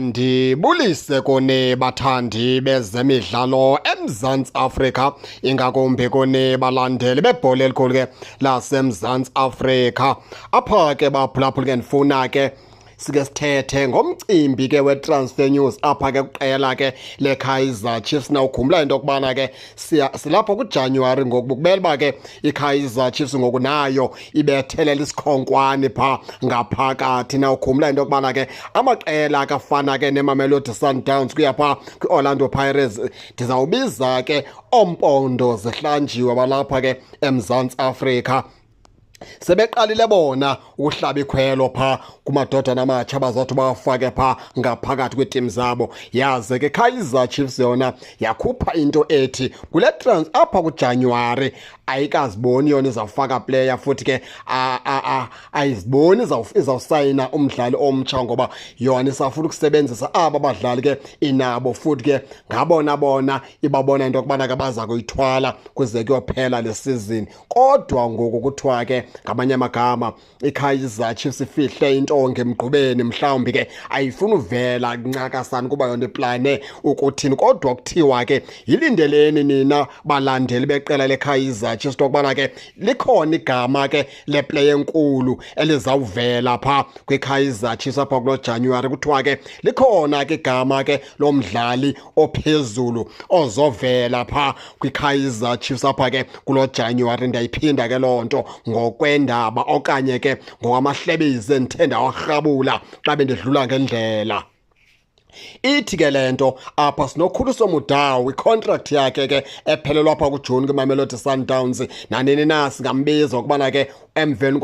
Ndibulise kuni bathandi bezemidlalo eMzantsi Afrika, ingakumbi kuni balandeli bebhola elikhulu ke laseMzantsi Afrika. Apha ke baphulaphuli ke ndifuna ke sike sithethe ngomcimbi ke we-transfer news apha ke kuqela ke leKaizer Chiefs. Nawukhumbula into yokubana ke silapho kuJanuwari ngoku, kumele uba ke iKaizer Chiefs ngoku nayo ibethelela isikhonkwane phaa ngaphakathi. Nawukhumbula into yokubana ke amaqela akafana ke neMamelodi Sundowns kuya phaa kwi-Orlando Pirates, ndizawubiza ke oompondo zihlanjiwe balapha ke eMzantsi Afrika, sebeqalile bona ukuhlaba ikhwelo phaa kumadodana amatsha abazathi bawafake phaa ngaphakathi kwiitim zabo. Yaze ke Kaizer Chiefs yona yakhupha into ethi kule trans apha kuJanuwari ayikaziboni yona izawufaka player, futhi ke ayiziboni izawusayina umdlali omtsha ngoba yona isafuna ukusebenzisa aba badlali ke inabo, futhi ke ngabona bona ibabona into yokubana ke baza kuyithwala kuze kuyophela le season. Kodwa ngoku kuthiwa ke ngamanye amagama iKaizer Chiefs ifihle intonga emgqubeni, mhlawumbi ke ayifuni uvela ncakasana kuba yona iplane ukuthini. Kodwa kuthiwa ke yilindeleni nina balandeli beqela leKaizer Chiefs into yokubana ke likhona igama ke leplay enkulu elizawuvela phaa kwiKaizer Chiefs apha kulo January. Kuthiwa ke likhona ke igama ke lomdlali ophezulu ozovela phaa kwiKaizer Chiefs apha ke kulo January. Ndiyayiphinda ke loo nto ngokwendaba okanye ke ngokwamahlebezi endithe ndawarhabula xa bendidlula ngendlela. Ithi ke le nto apha sinoKhuliso Mudau, icontract yakhe ke ephelelwa apha kuJuni kwiMamelodi Sundowns, nanini na singambiza ukubana ke emveni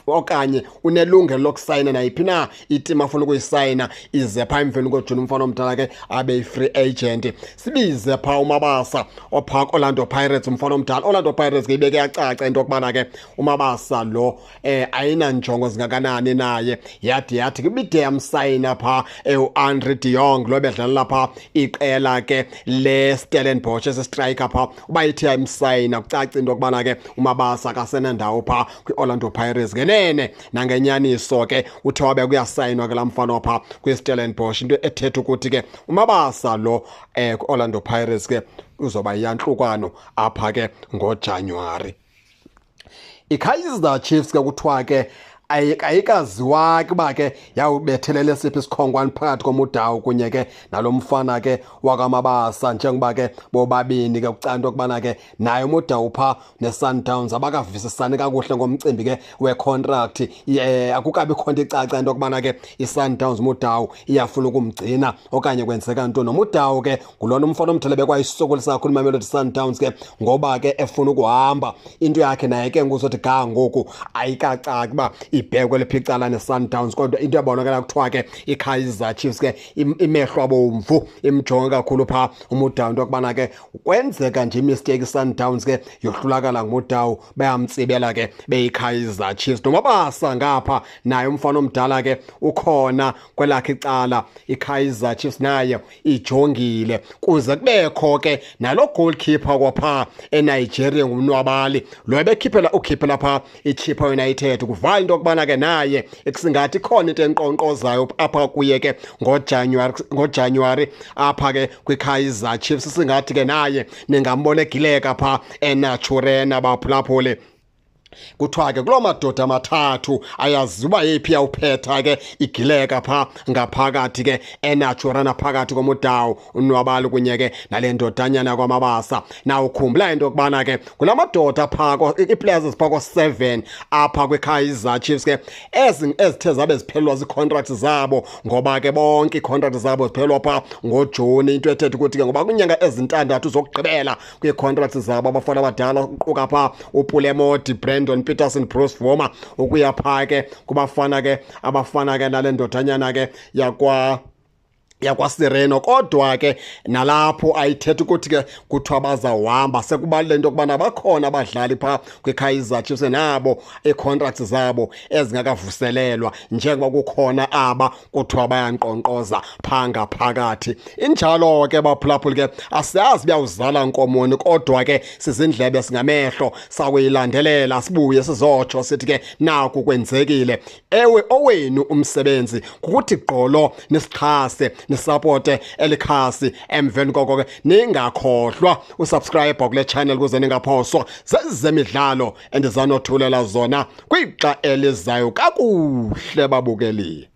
okanye unelungelo lokusayina nayiphi na itim afuna ukuyisayina, ize phaa emveni koJuni umfana omdala ke abe yi-free agent. Sibize phaa uMabasa ophaa ku-Orlando Pirates, umfana omdala. Orlando Pirates ke ibeke yacaca into yokubana ke uMabasa lo ayinanjongo zingakanani naye, yade yathi ibide yamsayina phaa uAndre de Jong lo bedlalela phaa iqela ke le-Stellenbosch esi-striker phaa. Uba ithi yayimsayina kucaca into yokubana ke uMabasa akasenandawo phaa kwi-Orlando Pirates. Ngenene nangenyaniso ke uthe wabe kuyasayinwa ke laa mfana phaa kwi-Stellenbosch, into ethetha ukuthi ke uMabasa lo kwi-Orlando Pirates ke uzoba yiyantlukwano apha ke ngoJanuwari. IKaizer Chiefs ke kuthiwa ke ayikaziwa ke uba ke yawubethelele siphi isikhonkwane phakathi koMudau kunye ke nalo mfana ke wakaMabasa, njengoba ke bobabini ke kucala into yokubana ke naye uMudau phaa neSundowns abakavisisani kakuhle ngomcimbi ke wecontract. Akukabikho nto icaca into yokubana ke iSundowns Mudau iyafuna ukumgcina okanye kwenzeka ntoni. NoMudau ke ngulona umfana omdala bekwayisokolisa kakhulu iMamelodi Sundowns ke ngoba ke efuna ukuhamba, into yakhe naye ke nguzothi ga ngoku ayikacaci uba ibhekwe lephi icala neSundowns. Kodwa into yabonakala kuthiwa ke iKaizer Chiefs ke imehlo abomvu imjonge kakhulu phaa uMudau, into yokubana ke kwenzeka nje imistake iSundowns ke yohlulakala nguMudau, bayamtsibela ke beyiKaizer Chiefs. NoMabasa ngapha naye umfana omdala ke ukhona kwelakhe icala, iKaizer Chiefs naye ijongile kuze kubekho ke nalo goalkeeper kwapha eNigeria nguMnwabali lo ebekhiphela ukhiphela phaa iChippa United. Kuvala into yokubana ke naye ekusingathi ikhona into enqonqozayo apha kuye ke ngoJanuwari apha ke kwiKaizer Chiefs, singathi ke naye ningambona egileka phaa eNaturena baphulaphuli. Kuthiwa ke kuloo madoda amathathu ayaziwa yeyiphi yawuphetha ke igileka phaa ngaphakathi ke eNaturena phakathi koMudau, uNwabali kunye ke nale ndodanyana kwaMabasa. Nawukhumbula into yokubana ke kula madoda phaa ii-players eziphaa ko-7 apha kwiKaizer Chiefs ke ezithe zabe ziphelelwa ziicontracts zabo, ngoba ke bonke iicontracts zabo ziphelelwa phaa ngoJuni, into ethetha ukuthi ke ngoba kwiinyanga ezintandathu zokugqibela kwiicontracts zabo abafana abadala kuquka phaa uPule Mmodi, Brandon Petersen, Bruce Bvuma, ukuya phaa ke kubafana ke abafana ke nale ndodanyana ke yakwa yakwaSireno. Kodwa ke nalapho ayithethi ukuthi ke kuthiwa bazawuhamba. Sekubaluleke into yokubana bakhona abadlali phaa kwiKaizer Chiefs nabo ii-contracts zabo ezingakavuselelwa, njengoba kukhona aba kuthiwa bayankqonkqoza phaa ngaphakathi. Injalo ke baphulaphuli ke, asiyazi buyawuzala nkomoni, kodwa ke sizindlebe singamehlo, sakuyilandelela sibuye sizotsho sithi ke naku kwenzekile. Ewe, owenu umsebenzi kukuthi gqolo nisixhase, nisapote elikhasi. Emveni koko ke ningakhohlwa usubscribe kule channel ukuze ningaphoswa zezemidlalo endizanothulela zona kwixa elizayo. Kakuhle babukeli.